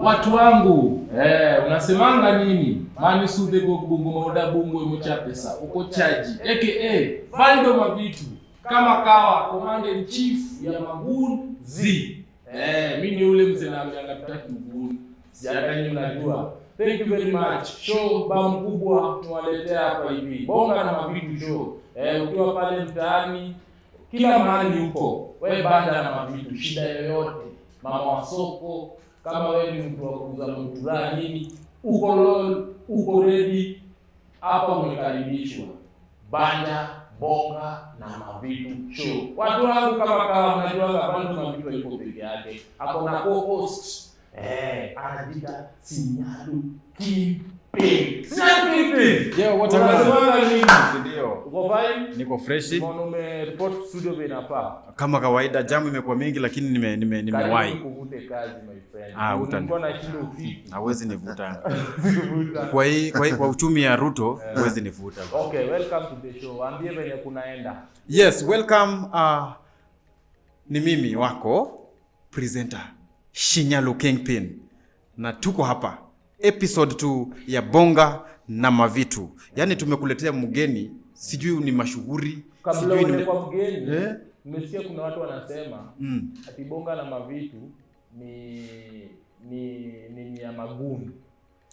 Watu wangu, unasemanga nini? Mani sude go bungo mauda bungo imucha pesa. Uko chaji. AKA Valdo Mavitu. Kama kawa Commander in Chief ya Magun Z. Mi ni ule mzee naambianga tutaki ugun. Si hata nyinyi mnajua. Thank you very much. Show ba mkubwa tumewaletea hapa hivi. Bonga na Mavitu show. Ukiwa pale mtaani kila mahali huko, we banda na mavitu, shida yoyote, mama wa soko, kama wewe ni mtu wa kuuza mutura nini, uko lol, uko ready, hapa umekaribishwa. Banda Bonga na Mavitu show. Watu wangu kama kawa mnajua bado Mavitu yuko peke yake. Ako na co-host. Anajiita Sinyalu Kingpin. Sinyalu Kingpin. Yo, what a man. Unasemanga nini? Ndio. Uko fine? Niko freshi Mbona umereport studio vile inafaa? Kama kawaida. Jamu imekuwa mingi lakini nimewahi. Karibu nikuvute kazi, my friend. Ah, utani. Nilikuwa nashinda ufiki. Hawezi nivuta. Sikuvuta. Kwa uchumi ya Ruto huwezi nivuta. Okay, welcome to the show. Ambie venye kunaenda. Yes, welcome. Ni mimi wako presenter Shinyalu Kingpin na tuko hapa episode 2 ya Bonga na Mavitu. Yaani tumekuletea mgeni, sijui ni mashuhuri, Kabla sijui uende ni kwa mgeni, Eh? nimesikia kuna watu wanasema ati Bonga na Mavitu ni ya maguni.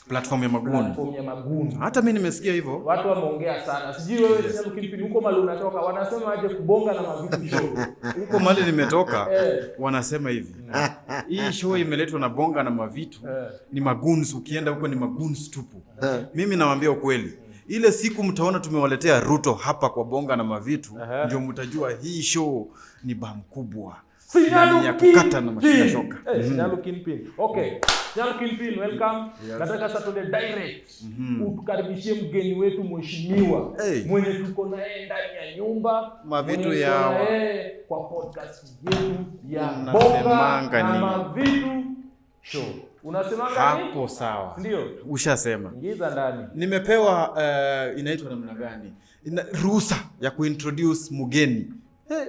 Platform ya maguni. Platform ya maguni. Hata mimi nimesikia hivyo. Watu wameongea sana. Sijui wewe yes. Kingpin huko mali unatoka wanasema aje kubonga na Mavitu show? Huko mali nimetoka wanasema hivi. Hii show imeletwa na Bonga na Mavitu. Ni magoons, ukienda huko ni magoons tupu. Mimi nawaambia ukweli. Ile siku mtaona tumewaletea Ruto hapa kwa Bonga na Mavitu, ndio mtajua hii show ni bam kubwa. Sinyalu Na ni ya kukata na Kingpin. mashina shoka. Sinyalu Kingpin. Okay. Sinyalu Kingpin, welcome. Nataka sasa tuende direct. Utukaribishie mgeni wetu mheshimiwa. Hey. Mwenye tuko naye ndani ya nyumba. Mavitu Mwenye tuko ya na yeye kwa podcast yetu ya Bonga Unasemanga na nini? Mavitu show. Unasemanga nini? Hapo sawa. Ndio. Ushasema. Ingiza ndani. Nimepewa inaitwa namna gani? Ruhusa ya kuintroduce mgeni.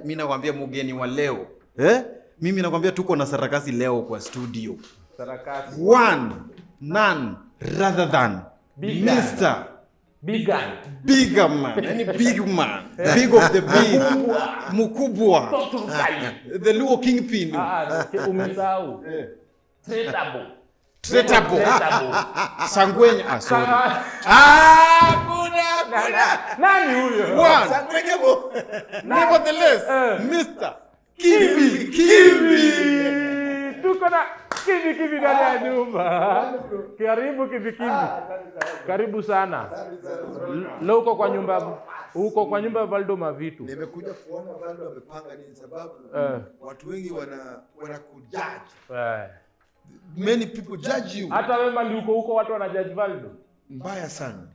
Mi nakwambia mgeni wa leo. Mimi nakwambia tuko na sarakasi leo kwa studio. Sarakasi. One, none rather than Big guy. Mr. Big guy. Bigger man, yani big man, big of the big, mkubwa, Toto mkali. the Luo kingpin, Ah, ah, umesahau. Tradable. Tradable. Tradable. Sangwenya. Ah, sorry. Ah, Ah, kuna nani huyo? One. Sangwenyebo. Nevertheless, Eh. Mr. Kimbi Kimbi. Tuko na Kimbi Kimbi ndani ya nyumba. Karibu Kimbi Kimbi. Karibu sana. Leo uko kwa nyumba ya Valdo Mavitu. Nimekuja kuona Valdo amepanga nini, sababu watu wengi wanakujudge. Many people judge you. Hata wewe mali uko huko watu wanajudge Valdo. Mbaya sana.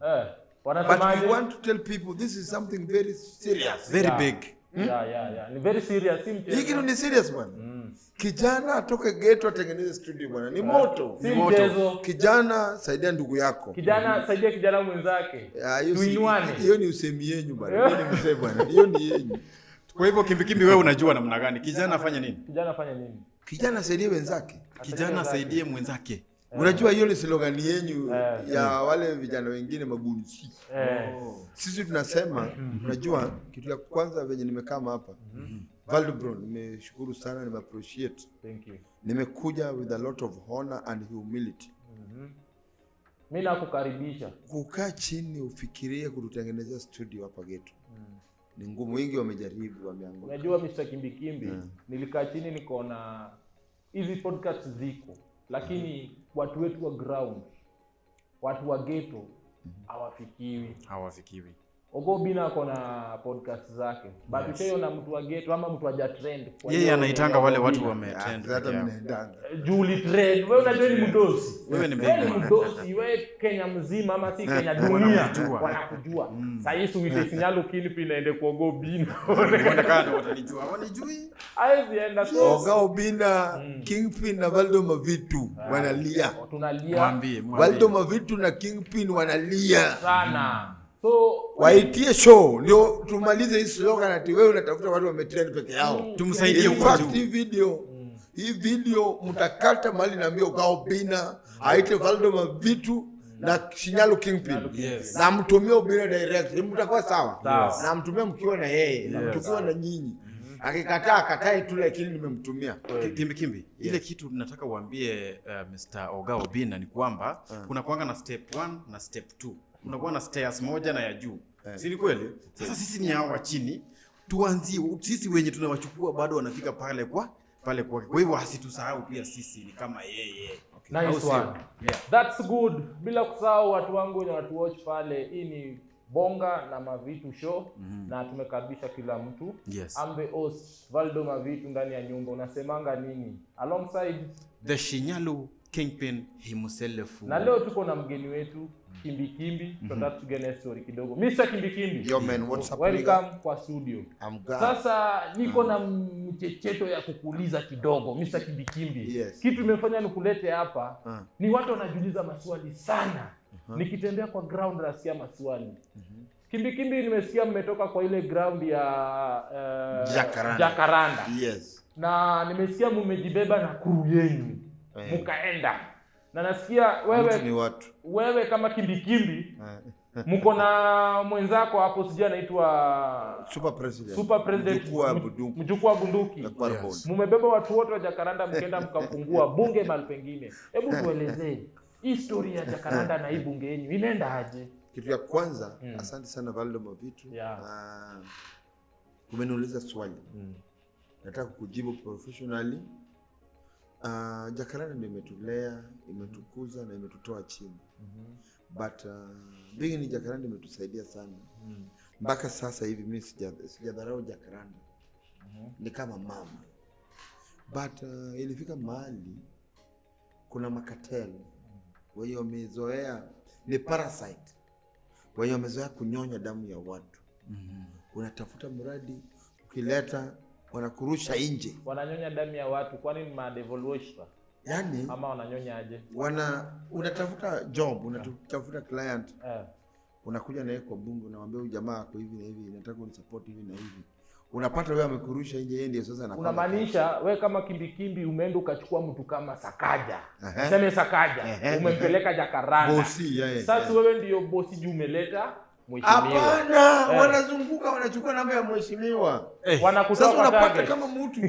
But Wanasemaje? we want to tell people this is something very serious. Very big. Yeah. Ni very serious, si mchezo. Hii kitu ni serious, bwana. Kijana atoke ghetto atengeneze studio, bwana, ni moto. Si Moto. mchezo. Kijana saidia ndugu yako. Kijana saidia kijana mwenzake. Ya, hiyo Tuinuane. Hiyo ni usemi yenyu, bwana. Mimi ni mzee, bwana. Hiyo ni yenyu. Kwa hivyo Kimbi Kimbi, wewe unajua namna gani? Kijana afanye nini? Kijana afanye nini? Kijana asaidie wenzake. Kijana asaidie mwenzake. Unajua hiyo ni slogan yenyu ya wale vijana wengine magunzi. Sisi tunasema, unajua kitu ya kwanza venye nimekaa hapa. Valdo bro, nimeshukuru sana, nime appreciate. Thank you. Nimekuja with a lot of honor and humility. Mimi nakukaribisha. Kukaa chini ufikirie kututengenezea studio hapa ghetto ni ngumu. Wengi wamejaribu, wameanguka. Unajua Mr. Kimbi Kimbi, nilikaa chini nikaona hizi podcast ziko, lakini watu wetu wa ground, watu wa ghetto hawafikiwi. Hawafikiwi. Ogo Obinna ako na podcast zake. But ushaiona mtu wa ghetto ama mtu haja trend kwa Yeye hiyo anaitanga wale Ogo watu Obinna. wametrend Hata peke yao. mnaendanga. Juu trend. Wewe unajua ni mdosi. Wewe ni big Wewe ni man. mdosi, wewe Kenya mzima ama si Kenya dunia Wanakujua. wanakujua. Sasa hii uite Sinyalu Kingpin aende kwa Ogo Obinna. Onekana watanijua. Wanijui. Hawezi enda so. Oga Obinna, Kingpin na Valdo Mavitu wanalia. Tunalia Mwambie, mwambie. Valdo Mavitu na Kingpin wanalia. Sana. So Waitie show ndio tumalize hii slogan ati wewe unatafuta watu wametrend peke yao. Tumsaidie In huko fact, juu. hii video Hii video mtakata mahali naambia Oga Obina aite Valdo Mavitu na Shinyalu Kingpin. Yes. Na mtumie Obina direct. Mtakuwa sawa. Sawa. Na mtumie mkiwa na yeye, na mtukiwa na nyinyi. Akikataa akatae tu, lakini nimemtumia. Kimbi Kimbi, ile kitu nataka uambie Mr. Oga Obina ni kwamba kuna kuanga na step 1 na step 2. Kuna kuwa na stairs moja na ya juu. Si ni kweli? Sasa sisi ni hao wa chini, tuanzie sisi wenye tunawachukua bado wanafika pale kwa pale kwake. Kwa hivyo asitusahau pia sisi ni kama yeye. Au Nice sio? one. That's good. Bila kusahau watu wangu wenye watu watch pale, hii ni Bonga na Mavitu show na tumekaribisha kila mtu. Yes. I'm the host Valdo Mavitu ndani ya nyumba. Unasemanga nini? Alongside The Shinyalu Kingpin himself. Na leo tuko na mgeni wetu Kimbi Kimbi. Tunataka tupige naye story kidogo. Mr. Kimbi Kimbi. Yo man, what's up? Welcome nigga? kwa studio. I'm glad. Sasa niko na mchecheto ya kukuuliza kidogo Mr. Kimbi Kimbi. Yes. Kitu imefanya nikulete hapa ni watu wanajiuliza maswali sana. Nikitembea kwa ground nasikia maswali. Kimbi Kimbi, nimesikia mmetoka kwa ile ground ya Jacaranda. Jacaranda. Yes. Na nimesikia mmejibeba na crew yenu mkaenda, na nasikia Mtu ni wewe watu. wewe kama Kimbi Kimbi mko na mwenzako hapo, sijui anaitwa Super President. Super President, Mjukuu wa Bunduki. mjukuu wa bunduki. Na Kwarbon. Yes. Mumebeba watu wote wa Jacaranda mkaenda mkafungua bunge mahali pengine. Hebu tuelezee hii story ya Jacaranda na hii bunge yenu inaenda aje? Kitu ya kwanza, asante sana Valdo Mavitu. Yeah. Umeniuliza swali. Nataka kukujibu professionally. Jacaranda ndio imetulea, imetukuza na imetutoa chini. But being ni Jacaranda imetusaidia sana. Mpaka sasa hivi mimi sijadharau Jacaranda. Ni kama mama. But ilifika mahali kuna macartel wenye wamezoea, ni parasite wenye wamezoea kunyonya damu ya watu. Unatafuta mradi, ukileta wanakurusha nje. Wananyonya damu ya watu, kwani ni madevil worshiper Yani ama wananyonya aje? wana unatafuta job, unatafuta client, unakuja naye kwa bunge, unamwambia huyu jamaa ako hivi na hivi, nataka unisupport hivi na hivi. Unapata wewe amekurusha nje, yeye ndio sasa anafanya. Unamaanisha we kama Kimbikimbi umeenda ukachukua mtu kama Sakaja, Ehe. seme Sakaja, Ehe. umempeleka Jacaranda. Bosi, yeah, Sasa yeah. wewe ndio bosi juu umeleta mheshimiwa. Hapana, Eh. wanazunguka wanachukua namba ya mheshimiwa. Wanakutoa Sasa kwa unapata target. kama mtu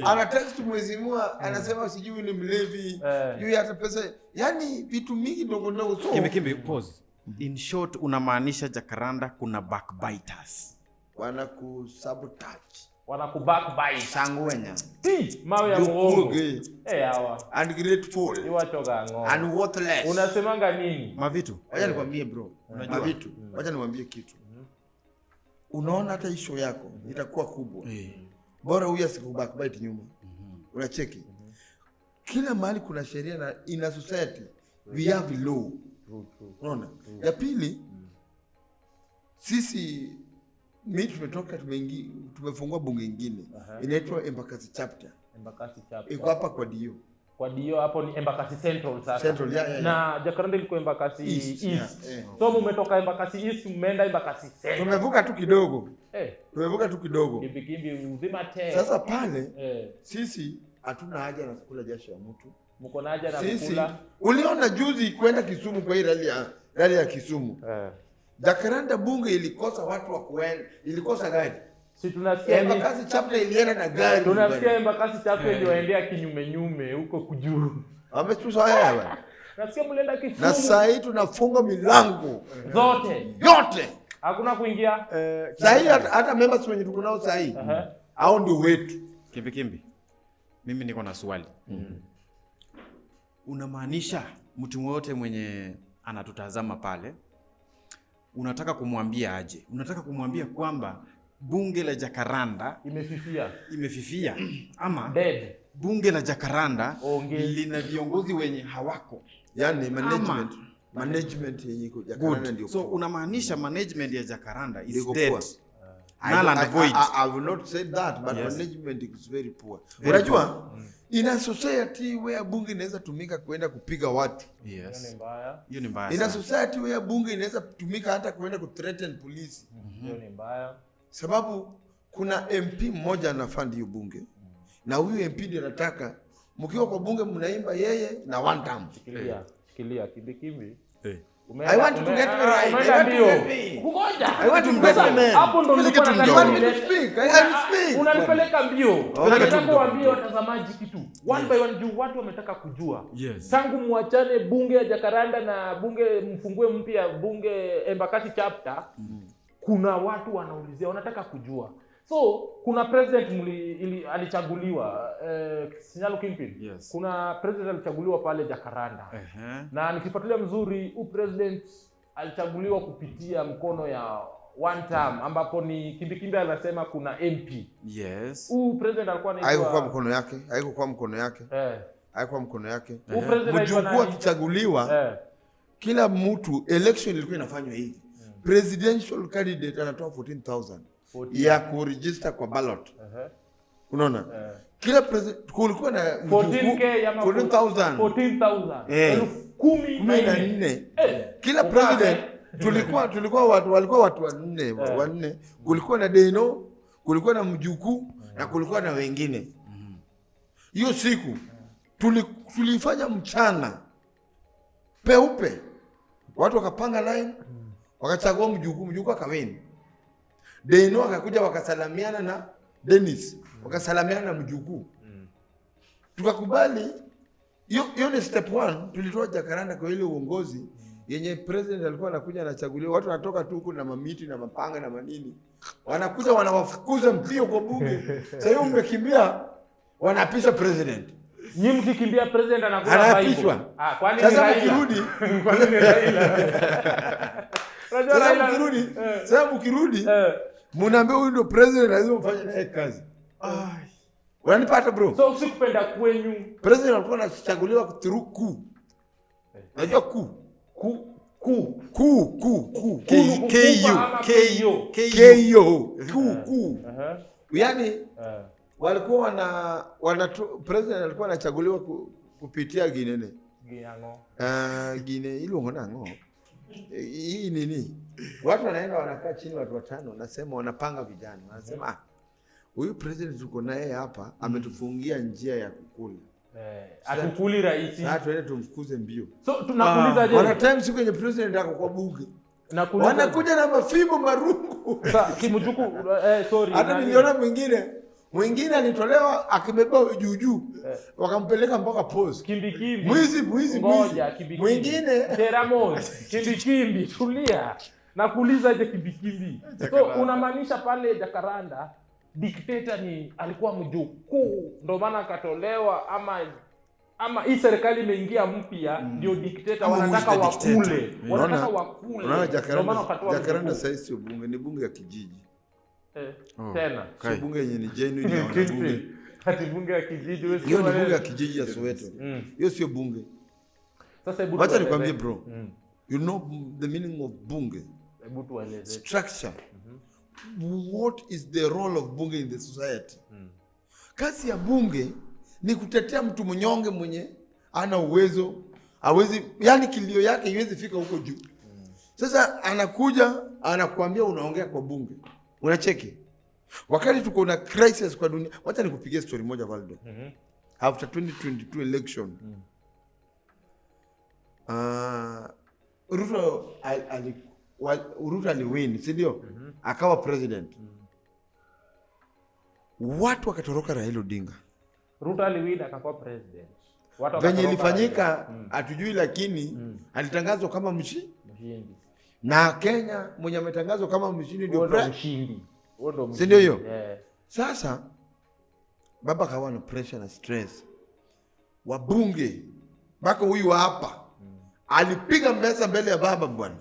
ana text mheshimiwa anasema sijui ni mlevi, sijui hata pesa, yani vitu mingi ndogo ndogo. So Kimbi Kimbi, pause. In short, unamaanisha Jacaranda kuna backbiters. Wanakusabotage. Wanakubackbite. Sangwenya. Ti, mawe ya muongo. Jukuge. Eh, hawa. Ungrateful. Iwachoga ng'ombe. And worthless. Unasemanga nini? Mavitu. Wacha nikwambie bro. Mavitu. Wacha nikwambie kitu. Unaona hata hii show yako itakuwa kubwa. Bora huyu asikubackbite nyuma. Unacheki. Kila mahali kuna sheria na in a society we have law. Unaona? Ya pili, sisi mi tumetoka tumefungua bunge ingine inaitwa Embakasi chapter. Embakasi chapter. Iko hapa kwa Dio. Kwa Dio hapo ni Embakasi Central sasa. Central, yeah. Na Jacaranda ilikuwa Embakasi East, East. yeah, yeah. So mmetoka Embakasi East mmeenda Embakasi Central. Tumevuka tu kidogo. Tumevuka tu kidogo. Kimbi kimbi uzima te. Sasa pale sisi hatuna haja na kula jasho ya mtu. Mko na haja na Sisi kula. uliona juzi kwenda Kisumu kwa hii rally ya Kisumu. Jacaranda bunge ilikosa watu wa kuenda, ilikosa gari. Si tunasikia ni- Embakasi chapter ilienda na gari. tunasikia Embakasi chapter iliwaendea kinyume nyume huko kujuu. Wametuzoea bwana. Nasikia mlienda Kisumu. Na saa hii tunafunga milango zote. yote. Hakuna kuingia. Saa hii hata members wenye tuko nao saa hii hao ndio wetu. Kimbi Kimbi, mimi niko na swali. Unamaanisha mtu wote mwenye anatutazama pale, unataka kumwambia aje? Unataka kumwambia kwamba bunge la Jacaranda imefifia, imefifia ama dead, bunge la Jacaranda Onge. lina viongozi wenye hawako? Yani management yenye iko Jacaranda ndio. So unamaanisha management ya Jacaranda is Iko dead. poor. Null and void. I will not say that, but Yes. management is very poor. Very Unajua, in a society where bunge inaweza tumika kuenda kupiga watu. Hiyo ni Yes. mbaya. Hiyo ni mbaya In a sana. society where bunge inaweza tumika hata kuenda kuthreaten polisi. Hiyo ni mbaya. Sababu kuna MP mmoja anafund hiyo bunge. Na huyu MP ndio anataka mkiwa kwa bunge mnaimba yeye na one term. Shikilia, shikilia Kimbikimbi. I want to get me right. I want to get me. Ngoja. I want to get me, man. Hapo ndo Peleke nilikuwa tu nataka You want me nilete. to speak? I have to speak. Unanipeleka mbio. Peleke tu Nataka mdogo. waambie watazamaji kitu one by one juu watu wametaka kujua. Yes. Tangu muachane bunge ya Jacaranda na bunge mfungue mpya bunge Embakasi chapter, kuna watu wanaulizia, wanataka kujua. So kuna president alichaguliwa Sinyalu Kingpin. Yes. Kuna president alichaguliwa pale Jacaranda. Ehe. Na nikifuatilia mzuri, huu president alichaguliwa kupitia mkono ya one term, ambapo ni Kimbikimbi anasema kuna MP. Yes. Huu president alikuwa Haikuwa anaitwa mkono yake, haikuwa mkono yake, haikuwa mkono yake. Huu president alikuwa Mjukuu nani? akichaguliwa, kila mtu election ilikuwa inafanywa hivi. Presidential candidate anatoa 14,000 14. ya kuregister kwa ballot. Unaona? Kila president kulikuwa na 14K ama 14,000. 14,000. 14,000. 14. Kila Ukaze. president tulikuwa watu walikuwa watu wanne, wanne. Kulikuwa na Deno, kulikuwa na mjukuu na kulikuwa na wengine. Hiyo siku tulifanya mchana peupe, watu wakapanga line, wakachagua mjukuu, mjukuu akawin. Deno akakuja wakasalamiana na Dennis, wakasalamiana na mjukuu. Tukakubali hiyo hiyo ni step one. Tulitoa Jacaranda kwa ile uongozi yenye president alikuwa anakuja anachaguliwa, watu wanatoka tu huku na mamiti na mapanga na manini, wanakuja wanawafukuza mbio kwa bunge. Sasa hiyo mmekimbia, wanaapisha president. Nyinyi mkikimbia president anakula Anaapishwa. Bible. Ah, kwani ni Sasa Raila? mkirudi, Kwani ni Raila? Unajua sasa Raila- mkirudi, sasa mkirudi mnaambia huyu ndio president, lazima mfanye naye kazi. Unanipata bro? So sikupenda kwenyu President alikuwa anachaguliwa through coup. Unajua coup? ku ku Coup, coup, coup. K Kuku K U ama K KU. K U. KO. Coup, coup. Yaani walikuwa wana president alikuwa anachaguliwa kupitia Ginene. Giang'o. Gine iluongo nang'o? Hii nini? Watu wanaenda wanakaa chini, watu watano, wanasema wanapanga vijana, wanasema huyu president tuko naye hapa ametufungia njia ya kukula. Atukuli rahisi. Sasa tuende tumfukuze mbio. So tunakuuliza je? Wana time siku yenye president ako kwa bunge. Nakuuliza. Wanakuja na mafimbo marungu. Sa, Kimjuku, sorry. Hata nani? niliona mwingine alitolewa akibeba juu juu. Wakampeleka mpaka post. Kimbikimbi. Mwizi, mwizi, Ngoja, mwizi. kimbikimbi. Mwingine Teramos, kimbikimbi, tulia. Nakuuliza je kimbikimbi. So unamaanisha pale Jacaranda dikteta ni alikuwa mjukuu ndio maana akatolewa, ama hii serikali imeingia mpya ndio dikteta Ama who is wanataka the dictator? wakule. Wanataka wakule. Unaona Ndio maana wakatoa Jacaranda mjukuu. sasa sio bunge, ni bunge ya kijiji. Oh, Tena. Sio okay. bunge yenye ni genuine ya wanabunge. Ati bunge ya kijiji wewe Hiyo ni sio bunge ya kijiji ya Soweto. Hiyo sio bunge. Sasa hebu Wacha tueleze. nikwambie bro. You know the meaning of bunge. Hebu tueleze. Structure. What is the role of bunge in the society? Kazi ya bunge ni kutetea mtu mnyonge mwenye ana uwezo, hawezi, yani kilio yake iwezi fika huko juu. Sasa anakuja anakuambia unaongea kwa bunge, unacheki. Wakati tuko na crisis kwa dunia, wacha nikupigie story moja Valdo. After 2022 election Ruto Ruto aliwin, si ndio? Akawa president. Watu wakatoroka Raila Odinga. Ruto aliwin akakuwa president. Watu Venye wakatoroka ilifanyika Raila. hatujui, lakini alitangazwa kama mshindi. Mshindi. Na Kenya mwenye ametangazwa kama mshindi ndio Huo ndo mshindi. Huo ndo Si ndio hiyo? mshindi. Sasa baba kawa na pressure na stress, wabunge mpaka huyu wa hapa alipiga meza mbele ya baba bwana.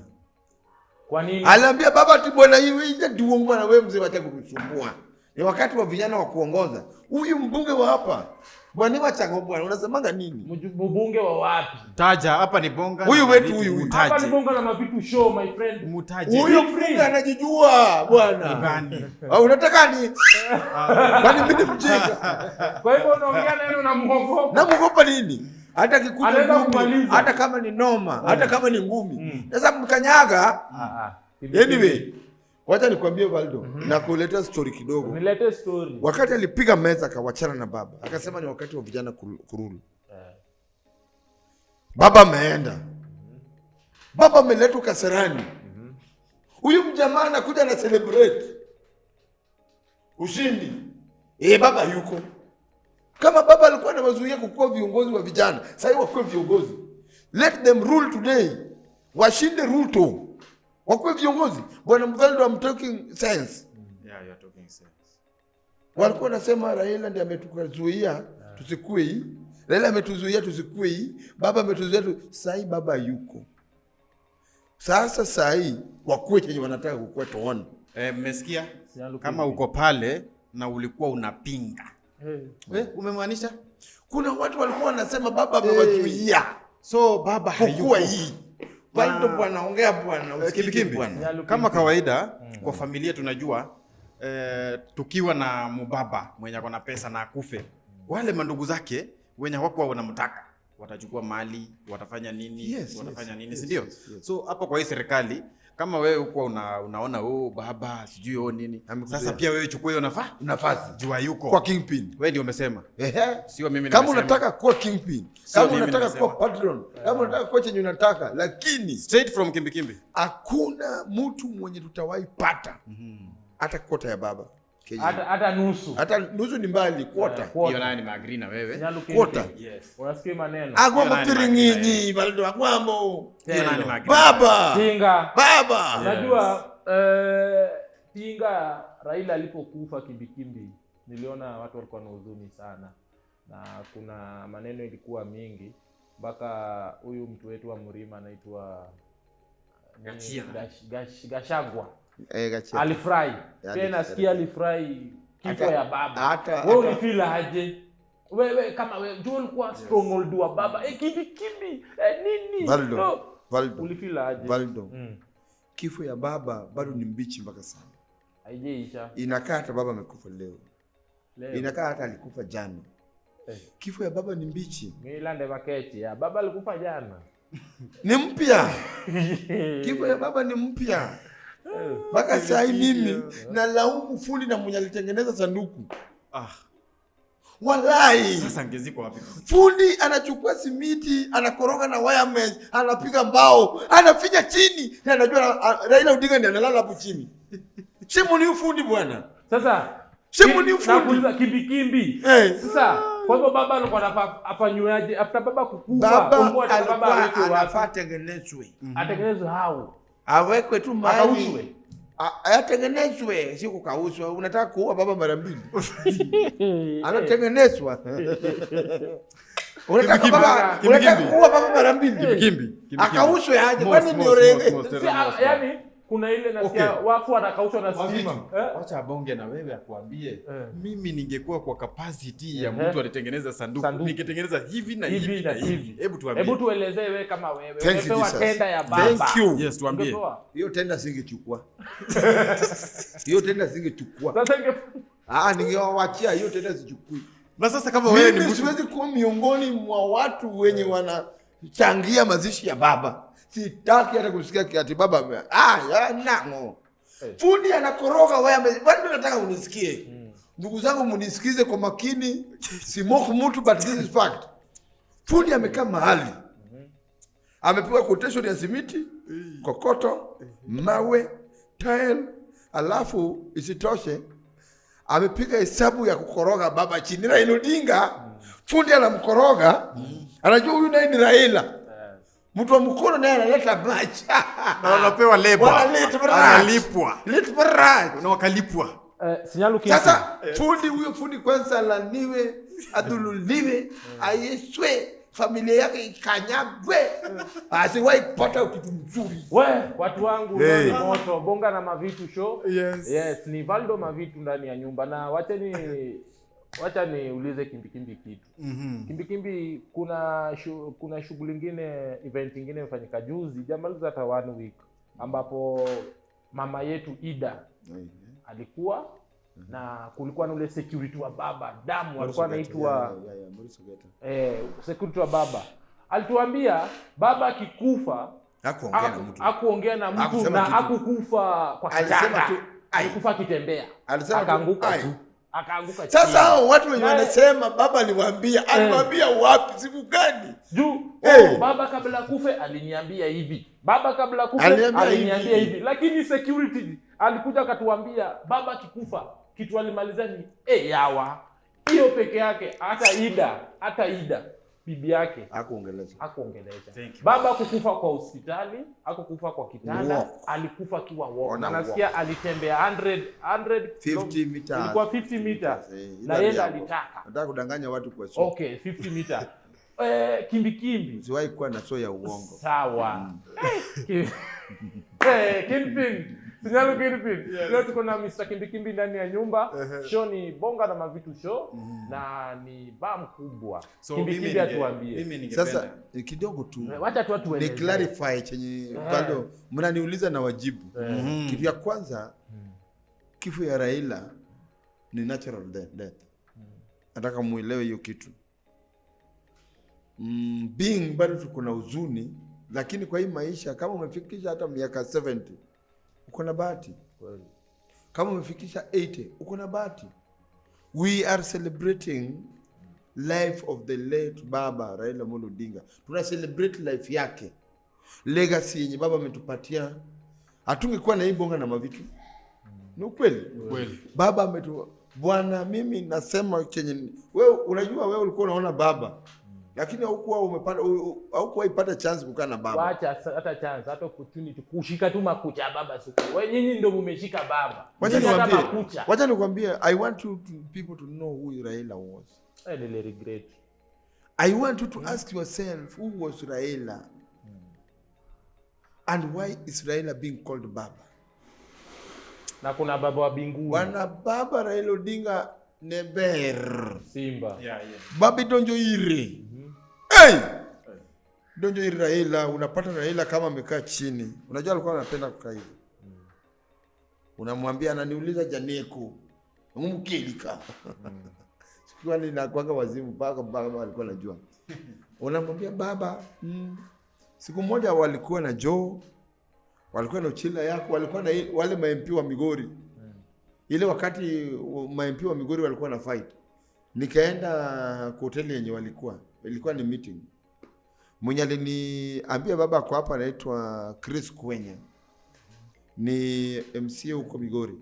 Kwa nini? Aliambia baba ati bwana, hivi ije duo bwana, wewe mzee, wacha kutusumbua. Ni wakati wa vijana wa kuongoza. Huyu mbunge wa hapa bwana wacha bwana, unasemanga nini? Mbunge wa wapi? Taja hapa ni Bonga. Huyu na wetu, Mavitu, huyu, huyu. Hapa ni Mutaje. Bonga na Mavitu show my friend. Mutaje. Huyu mbunge anajijua bwana. Gani? Ah, unataka ni kwani mimi ni mjinga? Kwa hivyo unaongea neno unamuogopa. Namuogopa nini? Hata kikuja Anaweza ngumi, kumaliza. hata kama ni noma, hata kama ni ngumi. Sasa mkanyaga. Ah, ah. Anyway, Wacha nikwambie Valdo, na kuletea story kidogo. Nilete story. Wakati alipiga meza akawachana na baba, akasema ni wakati wa vijana kurule. Baba ameenda, baba ameletwa Kasarani. Huyu mjamaa anakuja na celebrate ushindi. Baba yuko. Kama baba alikuwa anawazuia kukuwa viongozi wa vijana, sasa wakuwe viongozi. Let them rule today. Washinde Ruto. Wakuwe viongozi. Bwana Mvaldo, I'm talking sense. Yeah, you are talking sense. Walikuwa wanasema Raila ndiye ametuzuia tusikue hii. Raila ametuzuia tusikue hii. Baba ametuzuia tu. Sai baba yuko. Sasa sai wakuwe chenye wanataka kukua tuone. Mmesikia? Kama uko pale na ulikuwa unapinga. Umemaanisha? Kuna watu walikuwa wanasema baba amewazuia. So baba hayuko. Kukua hii. Valdo bwana, ongea bwana, Kimbikimbi. bwana. Kama kawaida kwa familia tunajua tukiwa na mubaba mwenye ako na pesa na akufe, wale mandugu zake wenye hawakuwa wanamtaka watachukua mali, watafanya nini, watafanya nini, si ndio? So hapo kwa hii serikali kama wewe uko unaona oh baba sijui oh nini, sasa pia wewe chukua hiyo nafasi, jua yuko kwa kingpin. Wewe ndio umesema, sio mimi. Kama unataka kuwa kingpin, kama unataka kuwa patron, kama unataka kuwa chenye unataka, lakini straight from Kimbikimbi hakuna mtu mwenye tutawahi pata hata kota ya baba. Hata nusu. Hata nusu ni mbali, kwota. Hiyo nayo nimeagree na wewe. Kwota. Yes. Unasikia maneno. Agwambo tiringinyi, Valdo agwambo. Hiyo nayo nimeagree. Baba. Tinga. Baba. Unajua Tinga Raila alipokufa Kimbikimbi, niliona watu walikuwa na huzuni sana. Na kuna maneno ilikuwa mingi mpaka huyu mtu wetu wa Mlima anaitwa Gachagua. Alifurahi. Pia nasikia alifurahi kifo ya baba. Wewe ulifeel aje? Wewe kama wewe ndio ulikuwa stronghold wa baba. Kimbikimbi, nini? Valdo. Valdo. Ulifeel aje? Valdo. Kifo ya baba bado ni mbichi mpaka sasa. Haijaisha. Inakaa hata baba amekufa leo. Inakaa hata alikufa jana. Kifo ya baba ni mbichi. Milande maketi ya baba alikufa jana. Ni mpya. Kifo ya baba ni mpya. Mpaka saa hii mimi nalaumu fundi na mwenye alitengeneza sanduku. Walai. Sasa ngeziko wapi? Fundi anachukua simiti, anakoroga na wire mesh, anapiga mbao, anafinya chini na anajua Raila Odinga ndiye analala hapo chini. Shemu ni fundi bwana. Sasa shemu ni fundi. Nakuuliza Kimbikimbi. Sasa kwa hivyo baba alikuwa afanywaje after baba kukufa? Baba alikuwa anafaa tengenezwe. Atengenezwe hao. Awekwe tu mahali. Atengenezwe, si kukaushwa. Unataka kuua baba mara mbili. Anatengenezwa. Unataka baba, unataka kuua baba mara mbili. Kimbi. Akaushwe aje? Kwani ni orege? Yaani kuna ile nasikia wafu watakaushwa na stima. Wacha abonge na wewe akuambie. Mimi ningekuwa kwa capacity ya mtu alitengeneza sanduku, ningetengeneza hivi na hivi na hivi. Hebu tuambie. Hebu tuelezee wewe kama wewe. Umepewa tenda ya baba. Thank you. Yes, tuambie. Hiyo tenda singechukua. Hiyo tenda singechukua. Sasa inge ningewaachia hiyo tenda sichukui. Na sasa kama wewe ni mimi siwezi kuwa miongoni mwa watu wenye wanachangia mazishi ya baba. Sitaki hata kusikia ati baba nango. Fundi anakoroga wewe, bado nataka unisikie. Ndugu zangu mnisikize kwa makini. Simoku mtu but this is fact. Fundi amekaa mahali. Amepiga quotation ya simiti, kokoto, mawe, tile, alafu isitoshe amepiga hesabu ya kukoroga baba chini. Raila Odinga, fundi anamkoroga, anajua huyu naye ni Raila. Mtu wa mkono naye analeta maji. Na wanapewa leba. Analipwa. Na wakalipwa. Sasa fundi huyo fundi kwanza alaniwe, adhululiwe, ayeswe, familia yake ikanyagwe. Asiwahi kupata kitu mzuri. We, watu wangu ni moto, Bonga na Mavitu show. Yes. Yes, ni Valdo Mavitu ndani ya nyumba. Na wacha niulize Kimbikimbi kitu. Kimbikimbi, kuna shughuli nyingine, event nyingine imefanyika juzi, jamaliza hata 1 week, ambapo mama yetu Ida alikuwa na kulikuwa na ule security wa baba damu alikuwa anaitwa security wa baba. Alituambia baba akikufa Hakuongea na mtu. Hakuongea na mtu Hakusema na kitu. Hakukufa kwa Alisema kitanda. tu, "Ai." Alikufa akitembea. Alisema tu, Akaanguka "Ai." tu. Akaanguka Sasa chini. hao watu wenye wanasema baba aliwaambia wapi, siku gani? Juu Eh. oh, baba kabla kufe aliniambia hivi, baba kabla kufe Aliniambia aliniambia hivi. hivi, lakini security alikuja akatuambia baba akikufa kitu alimaliza ni yawa hiyo peke yake. Hata Ida bibi yake Hakuongeleza. hakuongelesha. Thank you. Baba hakukufa kwa hospitali, hakukufa kwa kitanda, Walk. alikufa akiwa walk. On Na a nasikia alitembea 100 100 50 meters. Ilikuwa 50 meters. Eh, Na yeye ila alitaka. Nataka kudanganya watu kwa show. Okay, 50 meter. Kimbikimbi. Siwahi kuwa na show ya uongo. Sawa. Kingpin. Sinyalu Kingpin. Leo tuko na Mr. Kimbikimbi ndani ya nyumba. Show ni Bonga na Mavitu show na ni baa mkubwa. So Kimbikimbi atuambie. mimi ningependa Sasa kidogo tu Wacha tu ni atueleze. clarify chenye bado mnaniuliza na wajibu. Kitu ya kwanza, kifo ya Raila ni natural death. Nataka muelewe hiyo kitu. Being bado tuko na huzuni, lakini kwa hii maisha kama umefikisha hata miaka 70 uko na bahati. Kama umefikisha 80 uko na bahati. We are celebrating life of the late Baba Raila Amolo Odinga. Tuna celebrate life yake, legacy yenye baba ametupatia. Hatungekuwa na hii Bonga na Mavitu. Ni ukweli. Kweli. Baba ametu bwana, mimi nasema chenye wewe unajua, wewe ulikuwa unaona baba lakini haukuwa umepata, haukuwa ipata chance kukaa na baba. Wacha hata chance, hata opportunity kushika tu makucha ya baba siku. Wewe nyinyi ndio mumeshika baba. Wacha Nyinyi hata nikwambie, makucha. wacha nikwambie, I want you to, people to know who Raila was. Nili regret. I want you to ask yourself who was Raila and why is Raila being called Baba? Na kuna baba wa binguni. Bwana Baba Raila Odinga neber. Simba. Yeah. Babi donjo ire. Hey! Donjo ire Raila, unapata Raila kama amekaa chini. Unajua alikuwa anapenda kukaa hivi. Unamwambia, ananiuliza Janeko. Ngumkelika. Sikuwa ninakuanga wazimu mpaka baba alikuwa anajua. Unamwambia baba, siku moja walikuwa na Joe, walikuwa na Uchila yako, walikuwa na wale ma MP wa Migori. Ile wakati ma MP wa Migori walikuwa na fight. Nikaenda kwa hoteli yenye walikuwa, ilikuwa ni meeting. Mwenye aliniambia baba kwa hapa anaitwa Chris Kwenya, ni MCA huko Migori.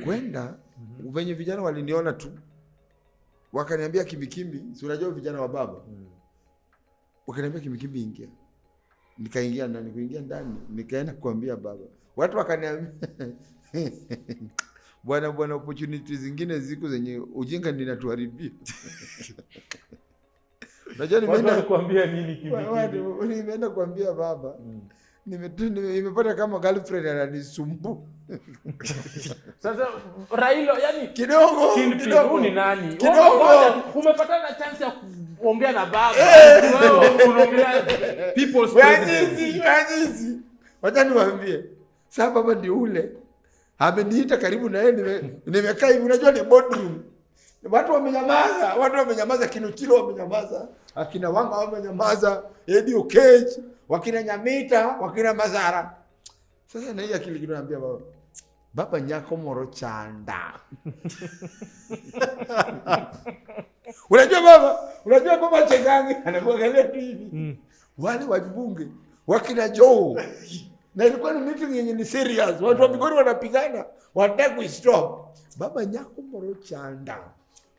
Kwenda venye vijana waliniona tu wakaniambia kimbikimbi, si unajua vijana wa baba, wakaniambia kimbikimbi, ingia. Nikaingia ndani, kuingia ndani nikaenda kuambia baba, watu wakaniambia bwana bwana, opportunity zingine ziko zenye ujinga ninatuharibia. Unajua Watu nimeenda walikuambia nini kimbikimbi? nimeenda kuambia baba nimepata kama girlfriend ananisumbua Sasa Raila yani kidogo Kingpin, kidogo. huyu ni nani? Kidogo. Wewe umepatana na chance ya kuongea na baba. Wewe unaongelea People's president. Wajizi, wajizi. Wacha niwaambie. Sasa baba ndio ule ameniita karibu na yeye, nimekaa hivi, unajua ni boardroom. Watu wamenyamaza, watu wamenyamaza, Kinuchilo wamenyamaza, akina Wanga wamenyamaza, Eddie Okech, wakina Nyamita, wakina Mazara. Sasa na hii akili kidogo naambia baba, baba nyako moro chanda. Unajua baba, unajua baba Chegange anakuangalia tu hivi. Wale wabunge wakina Joe, na ilikuwa ni meeting yenye ni serious, watu wa Migori wanapigana, wanataka kuistop. Baba nyako moro chanda.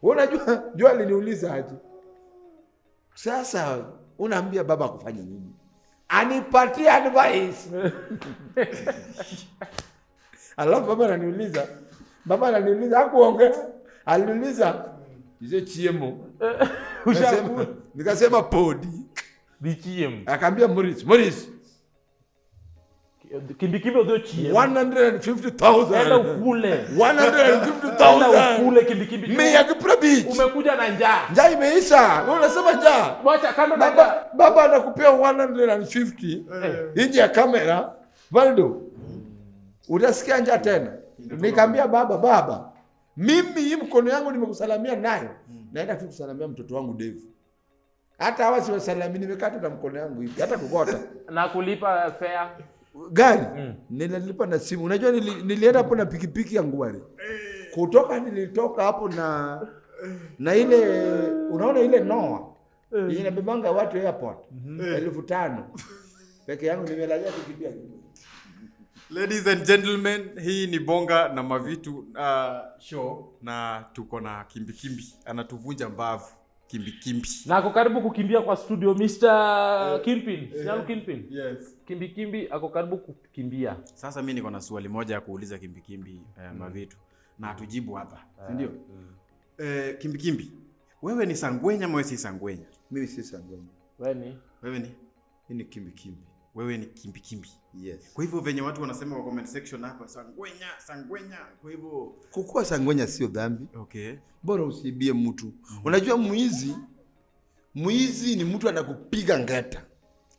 Wewe unajua Joe aliniuliza aje? Sasa unaambia baba kufanya nini? Anipatie advice. Alafu baba ananiuliza, hakuongea, aliniuliza ize chiemo. Nikasema podi. DCM. Akaambia Morris, Morris, Kimbikimbi odho chiem. 150,000. Enda ukule. 150,000. Enda ukule kimbikimbi. Mia Kipra Beach. Umekuja na njaa. Njaa imeisha. Wewe unasema njaa. Wacha kando na njaa. Baba anakupea 150 nje ya kamera. Valdo. Utasikia njaa tena. Nikamwambia baba, baba, mimi hii mkono yangu nimekusalamia nayo. Naenda tu kusalamia mtoto wangu Dave. Hata hawa siwasalami, nimekaa tu na mkono yangu hivi, hata kugota. Na kulipa fare. Gari nililipa na simu. Unajua nilienda hapo na pikipiki ya Ngware. Kutoka nilitoka hapo na ile, unaona ile Noah yenye inabebanga watu airport 5,000 peke yangu nimelalia pikipiki. Ladies and gentlemen, hii ni Bonga na Mavitu show na tuko na Kimbikimbi anatuvunja mbavu. Kimbikimbi. Na ako karibu kukimbia kwa studio Mr. Kingpin. Sinyalu Kingpin. Yes. Kimbikimbi ako karibu kukimbia. Sasa mimi niko na swali moja ya kuuliza Kimbikimbi Mavitu na atujibu hapa, si ndio? Kimbikimbi, wewe ni sangwenya ama wewe si sangwenya? Mimi si sangwenya. Wewe ni? Wewe ni? Mimi ni kimbikimbi. Wewe ni kimbikimbi. Yes. Kwa hivyo venye watu wanasema kwa comment section hapa sangwenya, sangwenya, kwa hivyo kukua sangwenya sio dhambi. Okay. Bora usiibie mtu. Unajua mwizi ni mtu anakupiga ngeta.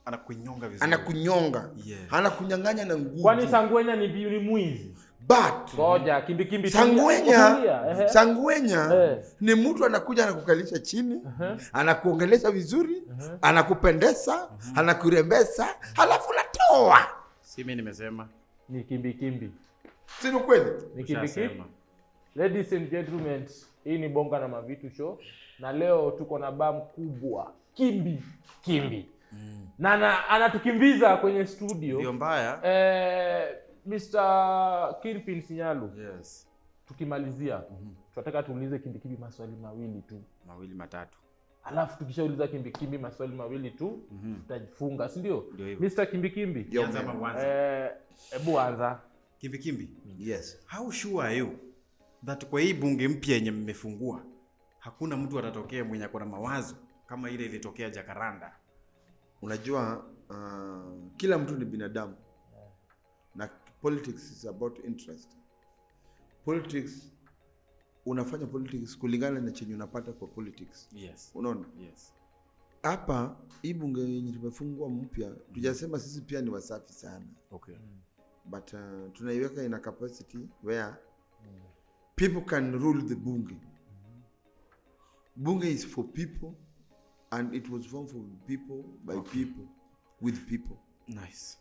Anakunyonga vizuri. Anakunyonga. Yeah. Anakunyang'anya na nguvu. Kwani sangwenya ni mwizi? But ngoja kimbikimbi sangwenya ni mtu anakuja anakukalisha chini, anakuongelesha vizuri, anakupendeza, anakurembesa, halafu unatoa. Si mimi nimesema. Ni kimbikimbi. Si ni kweli? Ni kimbikimbi. Ladies and gentlemen, hii ni Bonga na Mavitu show na leo tuko na bam kubwa Kimbi Kimbi. Na anatukimbiza kwenye studio. Ndio mbaya. Mr. Kingpin Sinyalu. Yes. Tukimalizia, tunataka tuulize Kimbikimbi maswali mawili tu. Mawili matatu. Alafu tukishauliza Kimbikimbi maswali mawili tu, tutajifunga, si ndio? Mr. Kimbikimbi. Anza kwanza. Hebu anza. Kimbikimbi. Yes. How sure are you that kwa hii bunge mpya yenye mmefungua hakuna mtu atatokea mwenye akona mawazo kama ile ilitokea Jacaranda? Unajua kila mtu ni binadamu. Na politics is about interest. Politics, unafanya politics kulingana na chenye unapata kwa politics. Yes. Unaona? Yes. Hapa hii bunge yenye tumefungua mpya, tujasema sisi pia ni wasafi sana. Okay. But tunaiweka in a capacity where people can rule the bunge. Bunge is for people and it was formed for people by people with people. Nice.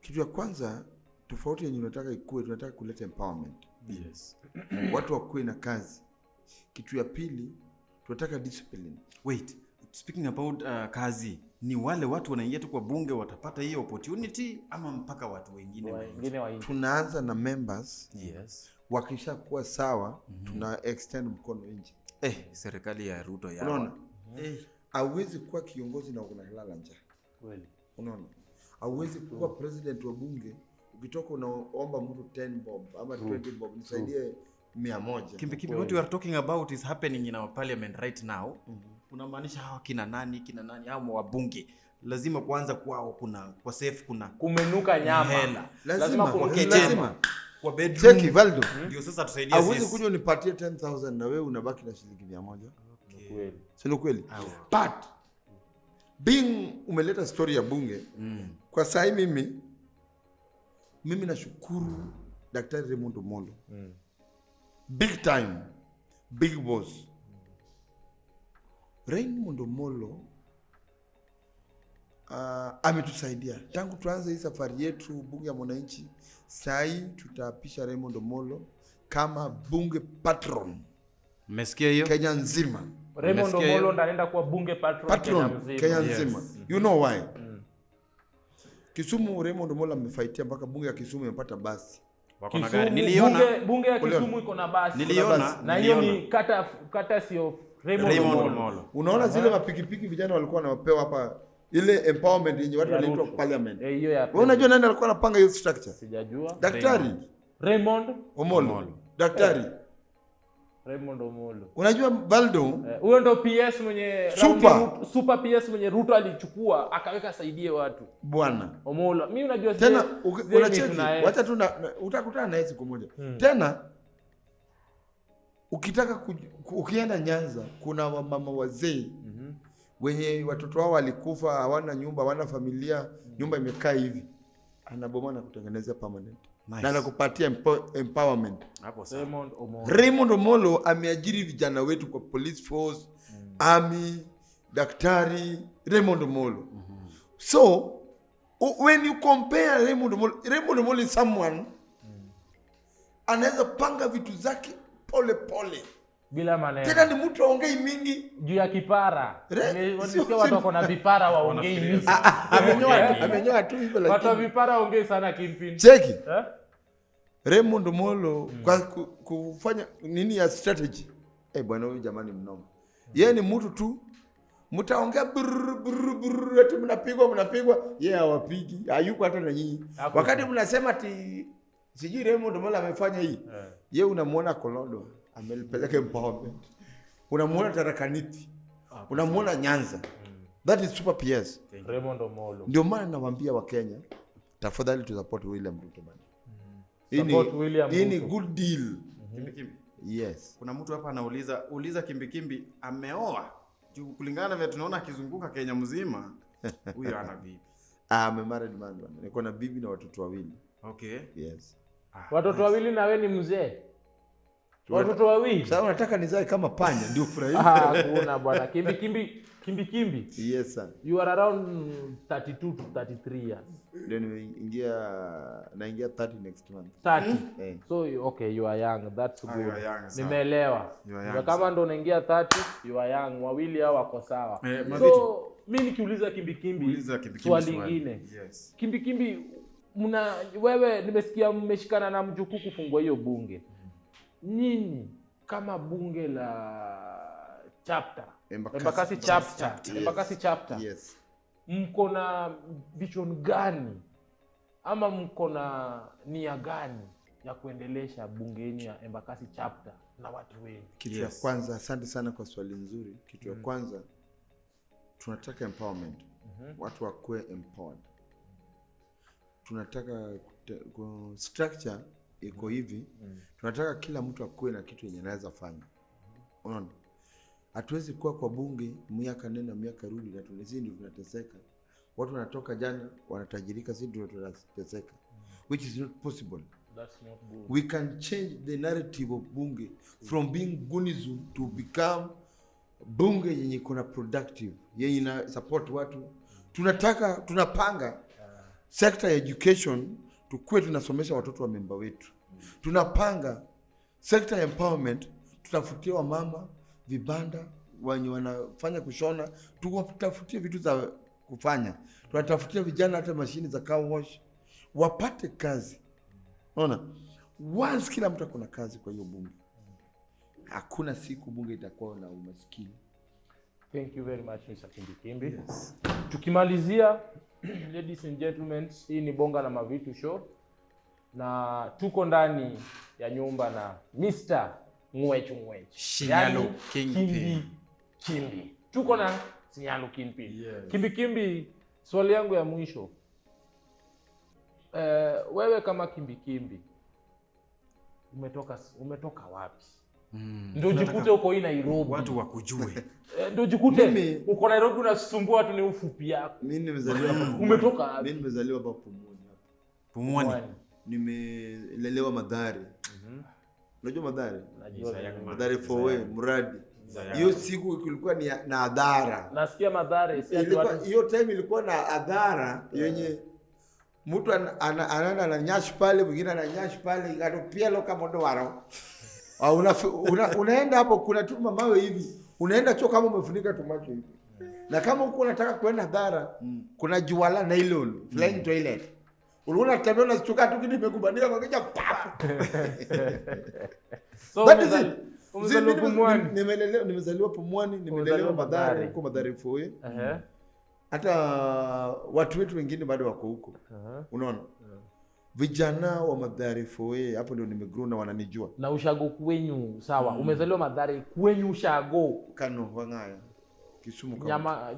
Kitu ya kwanza tofauti yenye unataka ikue, tunataka kuleta empowerment. Yes. Watu wakuwe na kazi. Kitu ya pili tunataka discipline. Wait, speaking about kazi, ni wale watu wanaingia tu kwa bunge watapata hiyo opportunity ama mpaka watu wengine waingie? Tunaanza na members. Yes. Wakishakuwa sawa, tuna extend mkono nje. Serikali ya Ruto ya. Unaona? Hauwezi kuwa kiongozi na unalala njaa. Kweli. Unaona? Hauwezi kuwa president wa bunge ukitoka unaomba mtu 10 bob ama 20 bob nisaidie 100. Kimbikimbi, what you are talking about is happening in our parliament right now. Unamaanisha hawa kina nani hao wabunge lazima kuanza kwao kuna kwa safe kuna kumenuka nyama. Hela. Lazima lazima kwa bedroom. Cheki Valdo. Ndio sasa tusaidie sisi. Hauwezi kuja unipatie 10,000 na wewe unabaki na shilingi 100. Kweli. Sio kweli? But being umeleta story ya bunge. Kwa sahi mimi nashukuru Daktari Raymond Omolo. Big time. Big boss. Raymond Omolo ametusaidia tangu tuanze hii safari yetu bunge ya mwananchi. Sai tutaapisha Raymond Omolo kama bunge patron. Mmesikia hiyo? Kenya nzima. Raymond Omolo ndo anaenda kuwa bunge patron Kenya nzima. Yes. You know why? Kisumu Raymond Omolo amefaitia mpaka bunge ya Kisumu imepata basi. Wako na gari. Niliona bunge ya Kisumu iko na basi. Niliona. Na hiyo ni kata sio Raymond Omolo. Unaona zile mapikipiki vijana walikuwa wanapewa hapa, ile empowerment yenye watu wanaitwa parliament. Hiyo ya. Wewe unajua nani alikuwa anapanga hiyo structure? Sijajua. Daktari Raymond Omolo. Daktari Raymond Omolo. Unajua Valdo? Huyo ndo PS mwenye super PS mwenye Ruto alichukua akaweka saidie watu. Bwana Omolo. Mimi unajua tena unacheki. Wacha tu utakutana naye siku moja. Tena ukitaka ukienda Nyanza kuna wamama wazee wenye watoto wao walikufa, hawana nyumba, hawana familia, nyumba imekaa hivi. Anabomoa na kutengeneza permanent. Nice. Na anakupatia empowerment. Hapo sawa. Raymond Omolo. Raymond Omolo ameajiri vijana wetu kwa police force, army, Daktari Raymond Omolo. So when you compare Raymond Omolo, Raymond Omolo is someone anaweza panga vitu zake pole pole. Bila maneno. Tena ni mtu aongei mingi. Juu ya kipara. Nilisikia watu wako na vipara waongei mingi. Amenyoa tu hivyo lakini. Watu wa vipara waongei sana Kingpin. Cheki. Raymond Omolo kwa kufanya nini ya strategy. Bwana huyu jamani mnoma. Yeye ni mtu tu mtaongea brr brr brr ati mnapigwa, yeye hawapigi, hayuko hata na nyinyi. Wakati mnasema ati sijui Raymond Omolo amefanya hii. Yeye unamuona Kolodo amelipeleka empowerment. Unamuona Tarakaniti. Unamuona Nyanza. That is super PS. Raymond Omolo. Ndio maana nawaambia wa Kenya, tafadhali tu support William Ruto bana. Support William Ruto. Hii ni good deal. Kimbi. Yes. Kuna mtu hapa anauliza, uliza Kimbi ameoa. Juu kulingana na vile tunaona akizunguka Kenya mzima, huyo ana bibi. I'm a married man bana. Niko na bibi na watoto wawili. Okay. Yes. Watoto wawili na wewe ni mzee. Watoto wawili. Sasa unataka nizae kama panya ndio furahia. Hakuna bwana. Kimbi. Yes sir. You are around 32 to 33 years. Ndio naingia 30 next month. 30. So okay, you are young. That's good. You are young, Nimeelewa. Kama ndo unaingia 30, you are young. Wawili hao wako sawa. So mimi nikiuliza Kimbi swali lingine. Yes. Kimbi mna wewe nimesikia mmeshikana na mjukuu kufungua hiyo bunge. Nyinyi kama bunge la chapter Embakasi chapter. Yes. Embakasi chapter. Yes. Mko na vision gani ama mko na nia gani ya kuendelesha bunge yenu ya Embakasi chapter na watu wengi? Kitu ya kwanza, asante sana kwa swali nzuri. Kitu ya kwanza tunataka empowerment. Watu wakuwe empowered. Tunataka structure iko hivi. Tunataka kila mtu akuwe na kitu yenye anaweza fanya. Unaona? Hatuwezi kuwa kwa bunge miaka nenda miaka rudi na tunazidi tunateseka. Watu wanatoka jana wanatajirika, sisi ndio tunateseka. Which is not possible. That's not good. We can change the narrative of bunge from being gunism to become bunge yenye iko na productive, yenye ina support watu. Tunataka tunapanga sector education tukue tunasomesha watoto wa memba wetu. Tunapanga sector empowerment, tutafutie wamama vibanda wenye wanafanya kushona, tuwatafutie vitu za kufanya. Tunatafutia vijana hata mashini za car wash wapate kazi. Unaona? Once kila mtu akona kazi kwa hiyo bunge, hakuna siku bunge itakuwa na umaskini. Thank you very much Mr. Kimbi. Yes. Tukimalizia, ladies and gentlemen, hii ni Bonga na Mavitu show na tuko ndani ya nyumba na Mr. Ngwechu Ngwechu. Shinyalu Kingpin. Kimbi. Tuko na Shinyalu Kingpin. Yes. Kimbi, swali yangu ya mwisho. Wewe kama Kimbi umetoka wapi? Ndio jikute uko hii Nairobi. Watu wakujue. Ndio jikute uko Nairobi unasumbua watu ni ufupi yako. Mimi nimezaliwa hapa. Umetoka wapi? Mimi nimezaliwa hapa Pumwani hapa. Pumwani. Nimelelewa Madhari. Unajua Madhari? Madhari fowe mradi. Hiyo siku kulikuwa ni na adhara. Nasikia Madhari hiyo time ilikuwa na adhara yenye mtu anaenda ananyash pale, mwingine ananyash pale, atopia loka mondo waro. Unaenda hapo kuna tu mawe hivi. Unaenda choo kama umefunika tu macho hivi. Na kama uko unataka kwenda dhara, kuna juala nylon, flying toilet. Unaona tabia unachuka tu kitu imekubanika kwa kichwa pap. So that is it. Nimezaliwa Pumwani, nimelelewa Madhari, huko Madhari Foye. Hata watu wetu wengine bado wako huko. Unaona? Vijana wa Madhari Foye hapo ndio nimegrow na wananijua. Na ushago kwenyu sawa. Umezaliwa Madhari kwenyu ushago Kano Wangaya. Kisumu kama.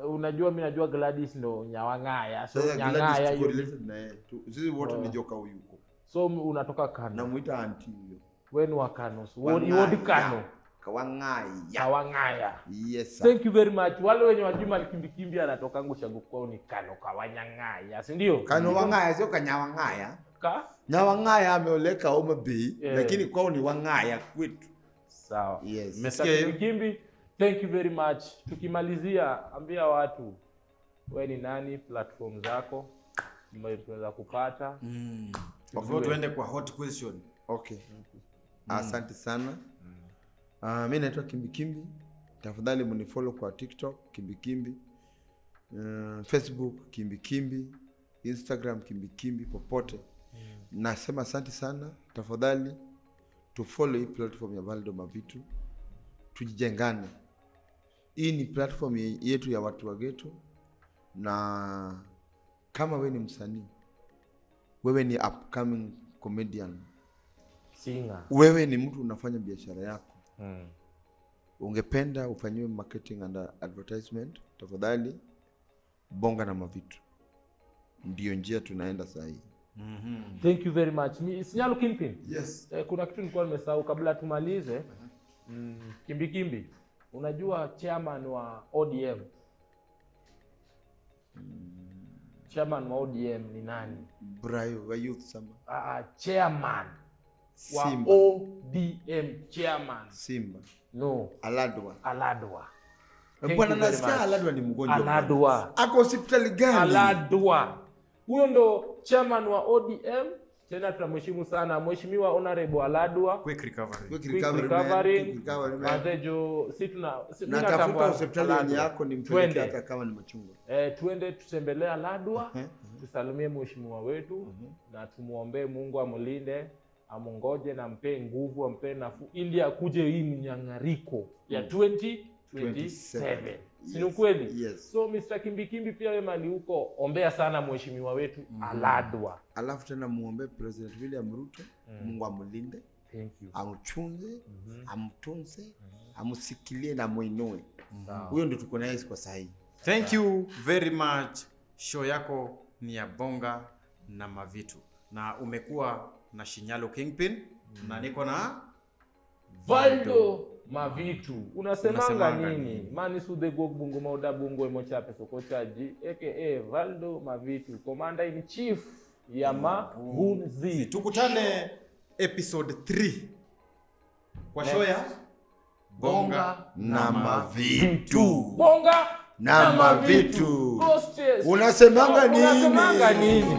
Unajua mimi najua Gladys ndo Nyawangaya. So sasa Nyangaya hiyo related na yeye. Sisi wote ni joka huyu huko. So unatoka Kano. Namuita auntie huyo. Wewe ni wa Kano. So wodi Kano. Kawangaya. Yes sir. Thank you very much. Wale wenye wajuma Kimbi anatoka ushago kwao ni Kano Kawanyangaya, si ndio? Kano Wangaya sio Kanyawangaya. Ka? Nyawangaya ameoleka Homa Bay, lakini kwao ni Wangaya kwetu. Sawa. Yes. Umesikia hiyo? Kimbi, Thank you very much. Tukimalizia, ambia watu we ni nani, platform zako ambayo tunaweza kupata. Before tuende kwa hot question. Okay. Asante sana. Mi naitwa Kimbikimbi. Tafadhali mnifollow kwa TikTok Kimbikimbi, Facebook Kimbikimbi, Instagram Kimbikimbi, popote. Nasema asante sana. Tafadhali tufollow hii platform ya Valdo Mavitu, tujijengane. Hii ni platform yetu ya watu wa ghetto, na kama wewe ni msanii, wewe ni upcoming comedian, Singer. Wewe ni mtu unafanya biashara yako, ungependa ufanyiwe marketing and advertisement, tafadhali bonga na Mavitu, ndio njia tunaenda sahii. Thank you very much. Mi, Sinyalo Kingpin. Yes. Kuna kitu nilikuwa nimesahau kabla tumalize. Kimbi Kimbi. Unajua chairman wa ODM? Chairman wa ODM ni nani? Brayo wa youth sama. Chairman wa Simba. ODM chairman. Simba. No, Aladwa. Aladwa. Thank Bwana you very nasikia much. Aladwa ni mgonjwa. Aladwa. Ako hospitali gani? Aladwa. Huyo ndo chairman wa ODM. Tena tunamheshimu sana Mheshimiwa Honorable Aladwa. Quick recovery. Quick Quick recovery, man. recovery. Quick recovery, man. Manzejo, si tuna si, mimi Natafuta natambua hospitali yenye Aladwa. yako nimpeleke Twende. hata kama ni machungwa. Tuende tutembelee Aladwa, tusalimie mheshimiwa wetu na tumuombee Mungu amlinde, amungoje na ampe nguvu, ampe nafuu ili akuje hii mnyang'ariko ya 2027. Si ni ukweli? Yes. So Mr. Kimbikimbi pia wewe mali huko, ombea sana mheshimiwa wetu Aladwa. Alafu tena muombe President William Ruto, Mungu amlinde, Thank you. amchunge, amtunze, amsikilie na muinue. Sawa. Huyo ndio tuko naye kwa sahihi. Thank you very much. Show yako ni ya Bonga na Mavitu, na umekuwa na Shinyalo Kingpin na niko na Valdo Mavitu. Unasemanga Unasemanga nini? nini? Mani sude gok bungu mauda bungu emochape sokochaji aka Valdo Mavitu, commander in chief ya Magunzi. Tukutane episode 3 kwa show ya Bonga Na Mavitu. Bonga Na Mavitu. Ghost Chase. Unasemanga nini? Unasemanga nini?